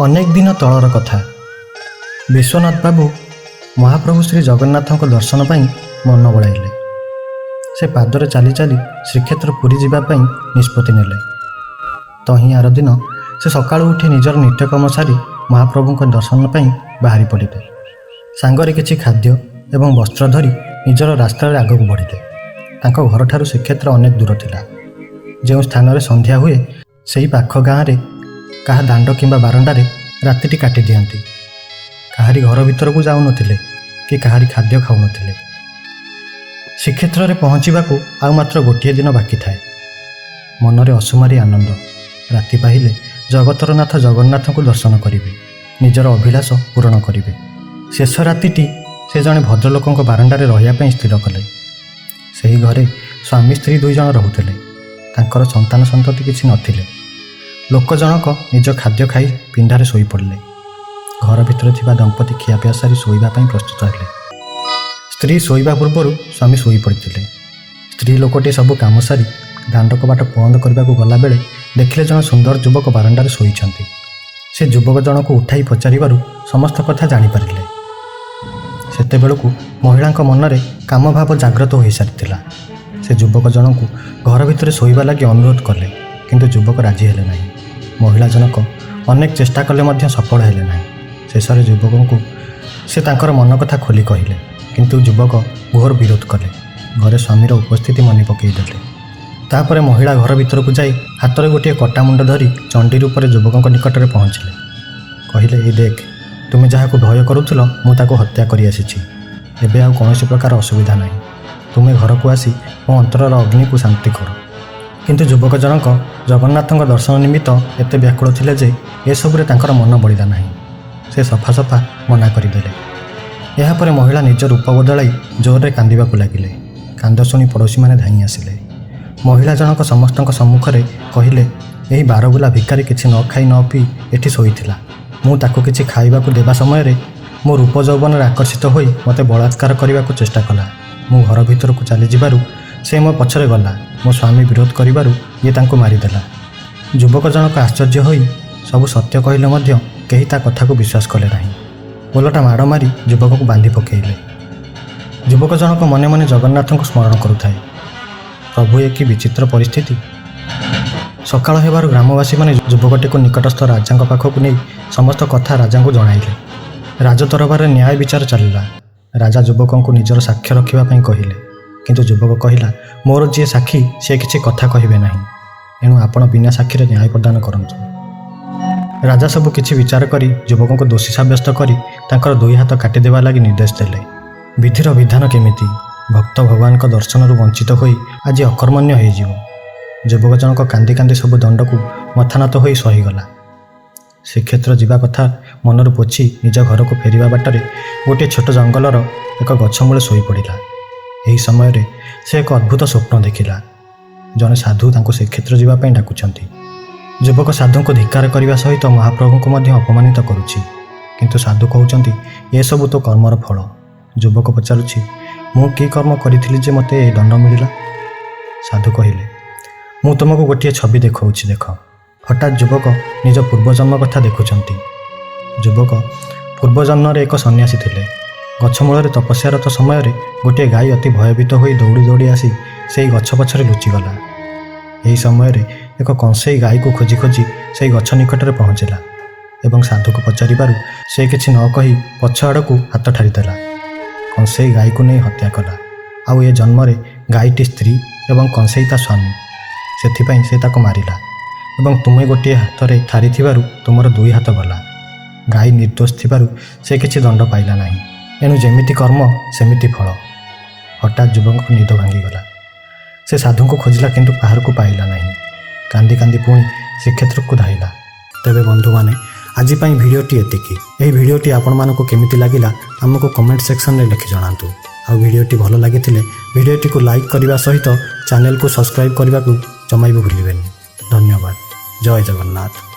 ଅନେକ ଦିନ ତଳର କଥା। ବିଶ୍ୱନାଥ ବାବୁ ମହାପ୍ରଭୁ ଶ୍ରୀ ଜଗନ୍ନାଥଙ୍କ ଦର୍ଶନ ପାଇଁ ମନ ବଳାଇଲେ। ସେ ପାଦରେ ଚାଲି ଚାଲି ଶ୍ରୀକ୍ଷେତ୍ର ପୁରୀ ଯିବା ପାଇଁ ନିଷ୍ପତ୍ତି ନେଲେ। ତହିଁ ଆର ଦିନ ସେ ସକାଳୁ ଉଠି ନିଜର ନିତ୍ୟକର୍ମ ସାରି ମହାପ୍ରଭୁଙ୍କ ଦର୍ଶନ ପାଇଁ ବାହାରି ପଡ଼ିଲେ। ସାଙ୍ଗରେ କିଛି ଖାଦ୍ୟ ଏବଂ ବସ୍ତ୍ର ଧରି ନିଜର ରାସ୍ତାରେ ଆଗକୁ ବଢ଼ିଲେ। ତାଙ୍କ ଘରଠାରୁ ଶ୍ରୀକ୍ଷେତ୍ର ଅନେକ ଦୂର ଥିଲା। ଯେଉଁ ସ୍ଥାନରେ ସନ୍ଧ୍ୟା ହୁଏ, ସେହି ପାଖ ଗାଁରେ କାହା ଦାଣ୍ଡ କିମ୍ବା ବାରଣ୍ଡାରେ ରାତିଟି କାଟି ଦିଅନ୍ତି। କାହାରି ଘର ଭିତରକୁ ଯାଉନଥିଲେ କି କାହାରି ଖାଦ୍ୟ ଖାଉନଥିଲେ। ଶ୍ରୀକ୍ଷେତ୍ରରେ ପହଞ୍ଚିବାକୁ ଆଉ ମାତ୍ର ଗୋଟିଏ ଦିନ ବାକି ଥାଏ। ମନରେ ଅସୁମାରୀ ଆନନ୍ଦ। ରାତି ପାହିଲେ ଜଗତର ନାଥ ଜଗନ୍ନାଥଙ୍କୁ ଦର୍ଶନ କରିବେ, ନିଜର ଅଭିଳାଷ ପୂରଣ କରିବେ। ଶେଷ ରାତିଟି ସେ ଜଣେ ଭଦ୍ରଲୋକଙ୍କ ବାରଣ୍ଡାରେ ରହିବା ପାଇଁ ସ୍ଥିର କଲେ। ସେହି ଘରେ ସ୍ୱାମୀ ସ୍ତ୍ରୀ ଦୁଇ ଜଣ ରହୁଥିଲେ। ତାଙ୍କର ସନ୍ତାନ ସନ୍ତତି କିଛି ନଥିଲେ। ଲୋକ ଜଣକ ନିଜ ଖାଦ୍ୟ ଖାଇ ପିଣ୍ଡାରେ ଶୋଇପଡ଼ିଲେ। ଘର ଭିତରେ ଥିବା ଦମ୍ପତି ଖିଆପିଆ ସାରି ଶୋଇବା ପାଇଁ ପ୍ରସ୍ତୁତ ହେଲେ। ସ୍ତ୍ରୀ ଶୋଇବା ପୂର୍ବରୁ ସ୍ୱାମୀ ଶୋଇପଡ଼ିଥିଲେ। ସ୍ତ୍ରୀ ଲୋକଟି ସବୁ କାମ ସାରି ଦାଣ୍ଡ କବାଟ ବନ୍ଦ କରିବାକୁ ଗଲାବେଳେ ଦେଖିଲେ ଜଣେ ସୁନ୍ଦର ଯୁବକ ବାରଣ୍ଡାରେ ଶୋଇଛନ୍ତି। ସେ ଯୁବକ ଜଣକୁ ଉଠାଇ ପଚାରିବାରୁ ସମସ୍ତ କଥା ଜାଣିପାରିଲେ। ସେତେବେଳକୁ ମହିଳାଙ୍କ ମନରେ କାମଭାବ ଜାଗ୍ରତ ହୋଇସାରିଥିଲା। ସେ ଯୁବକ ଜଣକୁ ଘର ଭିତରେ ଶୋଇବା ଲାଗି ଅନୁରୋଧ କଲେ, କିନ୍ତୁ ଯୁବକ ରାଜି ହେଲେ ନାହିଁ। ମହିଳା ଜଣକ ଅନେକ ଚେଷ୍ଟା କଲେ ମଧ୍ୟ ସଫଳ ହେଲେ ନାହିଁ। ଶେଷରେ ଯୁବକଙ୍କୁ ସେ ତାଙ୍କର ମନ କଥା ଖୋଲି କହିଲେ, କିନ୍ତୁ ଯୁବକ ଘୋର ବିରୋଧ କଲେ। ଘରେ ସ୍ୱାମୀର ଉପସ୍ଥିତି ମନେ ପକାଇଦେଲେ। ତାପରେ ମହିଳା ଘର ଭିତରକୁ ଯାଇ ହାତରେ ଗୋଟିଏ କଟା ମୁଣ୍ଡ ଧରି ଚଣ୍ଡୀ ରୂପରେ ଯୁବକଙ୍କ ନିକଟରେ ପହଞ୍ଚିଲେ। କହିଲେ, "ଏଇ ଦେଖ, ତୁମେ ଯାହାକୁ ଭୟ କରୁଥିଲ, ମୁଁ ତାକୁ ହତ୍ୟା କରି ଆସିଛି। ଏବେ ଆଉ କୌଣସି ପ୍ରକାର ଅସୁବିଧା ନାହିଁ। ତୁମେ ଘରକୁ ଆସି ମୋ ଅନ୍ତରର ଅଗ୍ନିକୁ ଶାନ୍ତି କର।" କିନ୍ତୁ ଯୁବକ ଜଣକ ଜଗନ୍ନାଥଙ୍କ ଦର୍ଶନ ନିମିତ୍ତ ଏତେ ବ୍ୟାକୁଳ ଥିଲେ ଯେ ଏସବୁରେ ତାଙ୍କର ମନ ବଳିଲା ନାହିଁ। ସେ ସଫା ସଫା ମନା କରିଦେଲେ। ଏହାପରେ ମହିଳା ନିଜ ରୂପ ବଦଳାଇ ଜୋରରେ କାନ୍ଦିବାକୁ ଲାଗିଲେ। କାନ୍ଦ ଶୁଣି ପଡ଼ୋଶୀମାନେ ଧାଇଁ ଆସିଲେ। ମହିଳା ଜଣକ ସମସ୍ତଙ୍କ ସମ୍ମୁଖରେ କହିଲେ, "ଏହି ବାରବୁଲା ଭିକାରୀ କିଛି ନ ଖାଇ ନ ପିଇ ଏଠି ଶୋଇଥିଲା। ମୁଁ ତାକୁ କିଛି ଖାଇବାକୁ ଦେବା ସମୟରେ ମୋ ରୂପ ଯୌବନରେ ଆକର୍ଷିତ ହୋଇ ମୋତେ ବଳାତ୍କାର କରିବାକୁ ଚେଷ୍ଟା କଲା। ମୁଁ ଘର ଭିତରକୁ ଚାଲିଯିବାରୁ ସେ ମୋ ପଛରେ ଗଲା। ମୋ ସ୍ୱାମୀ ବିରୋଧ କରିବାରୁ ଇଏ ତାଙ୍କୁ ମାରିଦେଲା।" ଯୁବକ ଜଣକ ଆଶ୍ଚର୍ଯ୍ୟ ହୋଇ ସବୁ ସତ୍ୟ କହିଲେ ମଧ୍ୟ କେହି ତା କଥାକୁ ବିଶ୍ୱାସ କଲେ ନାହିଁ। ଓଲଟା ମାଡ଼ ମାରି ଯୁବକକୁ ବାନ୍ଧି ପକାଇଲେ। ଯୁବକ ଜଣକ ମନେ ମନେ ଜଗନ୍ନାଥଙ୍କୁ ସ୍ମରଣ କରୁଥାଏ, "ପ୍ରଭୁ, ଏ କି ବିଚିତ୍ର ପରିସ୍ଥିତି!" ସକାଳ ହେବାରୁ ଗ୍ରାମବାସୀମାନେ ଯୁବକଟିକୁ ନିକଟସ୍ଥ ରାଜାଙ୍କ ପାଖକୁ ନେଇ ସମସ୍ତ କଥା ରାଜାଙ୍କୁ ଜଣାଇଲେ। ରାଜ ଦରବାରରେ ନ୍ୟାୟ ବିଚାର ଚାଲିଲା। ରାଜା ଯୁବକଙ୍କୁ ନିଜର ସାକ୍ଷ୍ୟ ରଖିବା ପାଇଁ କହିଲେ। କିନ୍ତୁ ଯୁବକ କହିଲା, "ମୋର ଯିଏ ସାକ୍ଷୀ, ସେ କିଛି କଥା କହିବେ ନାହିଁ। ଏଣୁ ଆପଣ ବିନା ସାକ୍ଷୀରେ ନ୍ୟାୟ ପ୍ରଦାନ କରନ୍ତୁ।" ରାଜା ସବୁ କିଛି ବିଚାର କରି ଯୁବକଙ୍କୁ ଦୋଷୀ ସାବ୍ୟସ୍ତ କରି ତାଙ୍କର ଦୁଇ ହାତ କାଟିଦେବା ଲାଗି ନିର୍ଦ୍ଦେଶ ଦେଲେ। ବିଧିର ବିଧାନ କେମିତି! ଭକ୍ତ ଭଗବାନଙ୍କ ଦର୍ଶନରୁ ବଞ୍ଚିତ ହୋଇ ଆଜି ଅକର୍ମଣ୍ୟ ହୋଇଯିବ। ଯୁବକ ଜଣକ କାନ୍ଦି କାନ୍ଦି ସବୁ ଦଣ୍ଡକୁ ମଥାନତ ହୋଇ ସହିଗଲା। ଶ୍ରୀକ୍ଷେତ୍ର ଯିବା କଥା ମନରୁ ପୋଛି ନିଜ ଘରକୁ ଫେରିବା ବାଟରେ ଗୋଟିଏ ଛୋଟ ଜଙ୍ଗଲର ଏକ ଗଛ ମୂଳେ ଶୋଇପଡ଼ିଲା। ଏହି ସମୟରେ ସେ ଏକ ଅଦ୍ଭୁତ ସ୍ୱପ୍ନ ଦେଖିଲା। ଜଣେ ସାଧୁ ତାଙ୍କୁ ଶ୍ରୀକ୍ଷେତ୍ର ଯିବା ପାଇଁ ଡାକୁଛନ୍ତି। ଯୁବକ ସାଧୁଙ୍କୁ ଧିକ୍କାର କରିବା ସହିତ ମହାପ୍ରଭୁଙ୍କୁ ମଧ୍ୟ ଅପମାନିତ କରୁଛି। କିନ୍ତୁ ସାଧୁ କହୁଛନ୍ତି, "ଏସବୁ ତୋ କର୍ମର ଫଳ।" ଯୁବକ ପଚାରୁଛି, "ମୁଁ କି କର୍ମ କରିଥିଲି ଯେ ମୋତେ ଏ ଦଣ୍ଡ ମିଳିଲା?" ସାଧୁ କହିଲେ, "ମୁଁ ତୁମକୁ ଗୋଟିଏ ଛବି ଦେଖାଉଛି, ଦେଖ।" ହଠାତ୍ ଯୁବକ ନିଜ ପୂର୍ବଜନ୍ମ କଥା ଦେଖୁଛନ୍ତି। ଯୁବକ ପୂର୍ବଜନ୍ମରେ ଏକ ସନ୍ନ୍ୟାସୀ ଥିଲେ। ଗଛ ମୂଳରେ ତପସ୍ୟାରତ ସମୟରେ ଗୋଟିଏ ଗାଈ ଅତି ଭୟଭୀତ ହୋଇ ଦୌଡ଼ି ଦୌଡ଼ି ଆସି ସେହି ଗଛ ପଛରେ ଲୁଚିଗଲା। ଏହି ସମୟରେ ଏକ କଂସେଇ ଗାଈକୁ ଖୋଜି ଖୋଜି ସେହି ଗଛ ନିକଟରେ ପହଞ୍ଚିଲା ଏବଂ ସାଧୁକୁ ପଚାରିବାରୁ ସେ କିଛି ନ କହି ପଛ ଆଡ଼କୁ ହାତ ଠାରିଦେଲା। କଂସେଇ ଗାଈକୁ ନେଇ ହତ୍ୟା କଲା। ଆଉ ଏ ଜନ୍ମରେ ଗାଈଟି ସ୍ତ୍ରୀ ଏବଂ କଂସେଇ ତା ସ୍ୱାମୀ। ସେଥିପାଇଁ ସେ ତାକୁ ମାରିଲା ଏବଂ ତୁମେ ଗୋଟିଏ ହାତରେ ଠାରିଥିବାରୁ ତୁମର ଦୁଇ ହାତ ଗଲା। ଗାଈ ନିର୍ଦ୍ଦୋଷ ଥିବାରୁ ସେ କିଛି ଦଣ୍ଡ ପାଇଲା ନାହିଁ। ଏଣୁ ଯେମିତି କର୍ମ, ସେମିତି ଫଳ। ହଠାତ୍ ଯୁବକଙ୍କ ନିଦ ଭାଙ୍ଗିଗଲା। ସେ ସାଧୁଙ୍କୁ ଖୋଜିଲା, କିନ୍ତୁ କାହାକୁ ପାଇଲା ନାହିଁ। କାନ୍ଦି କାନ୍ଦି ପୁଣି ଶ୍ରୀକ୍ଷେତ୍ରକୁ ଧାଇଲା। ତେବେ ବନ୍ଧୁମାନେ, ଆଜି ପାଇଁ ଭିଡ଼ିଓଟି ଏତିକି। ଏହି ଭିଡ଼ିଓଟି ଆପଣମାନଙ୍କୁ କେମିତି ଲାଗିଲା, ଆମକୁ କମେଣ୍ଟ ସେକ୍ସନରେ ଲେଖି ଜଣାନ୍ତୁ। ଆଉ ଭିଡ଼ିଓଟି ଭଲ ଲାଗିଥିଲେ ଭିଡ଼ିଓଟିକୁ ଲାଇକ୍ କରିବା ସହିତ ଚ୍ୟାନେଲକୁ ସବସ୍କ୍ରାଇବ୍ କରିବାକୁ ଜମା ବି ଭୁଲିବେନି। ଧନ୍ୟବାଦ। ଜୟ ଜଗନ୍ନାଥ।